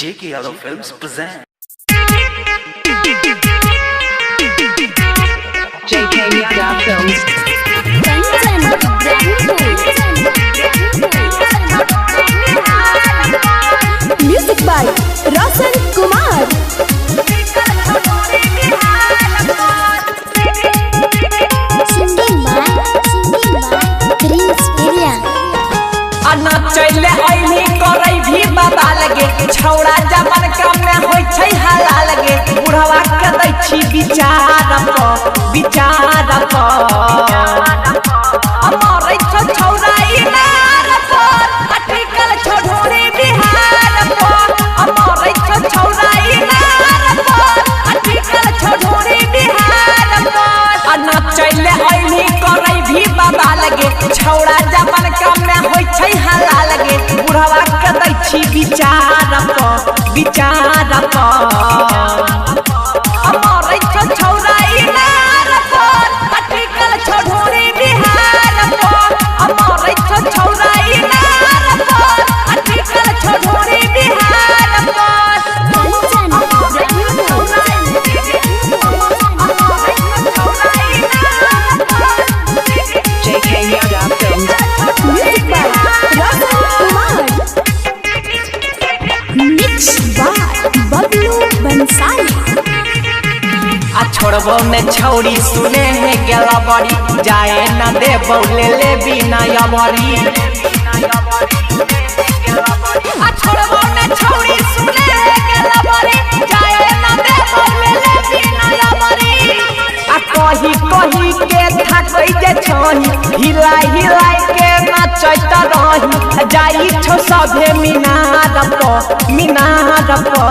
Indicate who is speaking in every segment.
Speaker 1: J.K. Yadav Films present.
Speaker 2: JK Yadav Films.
Speaker 3: Kanchan
Speaker 4: Music by Roshan Kumar.
Speaker 3: Singing by Prince Area.
Speaker 5: अना चले Annie करै भी बाबा लगे छौड़ा जमन कम में होइ छै हला लगे बुढ़वा के दै छी विचार प विचार प मरै छौ छौड़ा इनार पर अटकल छौ ढोरी बिहार पर मरै छौ छौड़ा इनार पर अटकल छौ ढोरी बिहार पर अना चले ऐनी करै भी बाबा लगे छौड़ा जमन कम में होइ छै हला लगे बुढ़वा के दै छी विचार प विचार प मरै छौ छौड़ा इनार पर अटकल छौ ढोरी बिहार पर मरै छौ छौड़ा इनार पर अटकल छौ ढोरी बिहार पर
Speaker 3: Kanchan
Speaker 2: JK Yadav Films.
Speaker 4: Music by Roshan Kumar. Mix by Bablu Bansali.
Speaker 5: आ छोड़बो ने छौड़ी सुने है गेला बड़ी जाए न देबो ले ले बिना अबरी आ छोड़बो ने छौड़ी सुने है गेला बड़ी जाए न देबो ले ले बिना अबरी आ कही कही के थकै जे छही हिलाई हिलाई के नाचैत रही जाई छौ सभे मीनार प मीनार प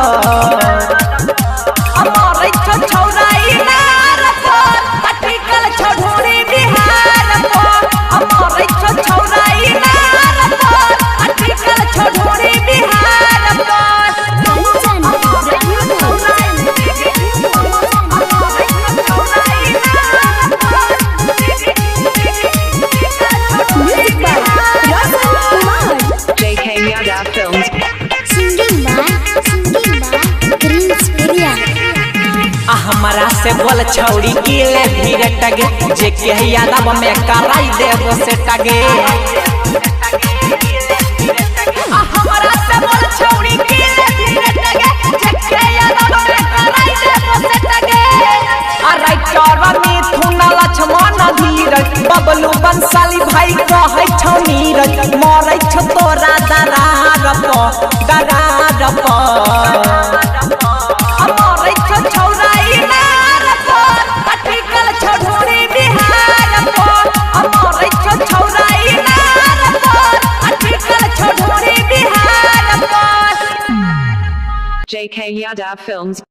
Speaker 5: मरै छौ छौड़ा इनार पर अटकल छौ ढोरी बिहार पर मरै छौ छौड़ा इनार पर अटकल छौ ढोरी बिहार पर
Speaker 4: Music by Roshan Kumar.
Speaker 2: JK Yadav Films.
Speaker 3: Singing by Prince Area.
Speaker 5: आ हमरा से बोल छौड़ी की ले धीरे टगे जे के यादव में कराई देबो से टगे आ हमरा से बोल छौड़ी की ले धीरे टगे जे के यादव में कराई देबो से टगे आ राइटर मिथुन लक्ष्मण धीरज बबलू बंसाली भाई कहै छौ नीरज मरै छौ तोरा दरार प दरार प मरै छौ छौड़ा इनार पर अटकल छौ ढोरी बिहार पर मरै छौ छौड़ा इनार पर अटकल छौ ढोरी बिहार पर
Speaker 2: JK Yadav Films.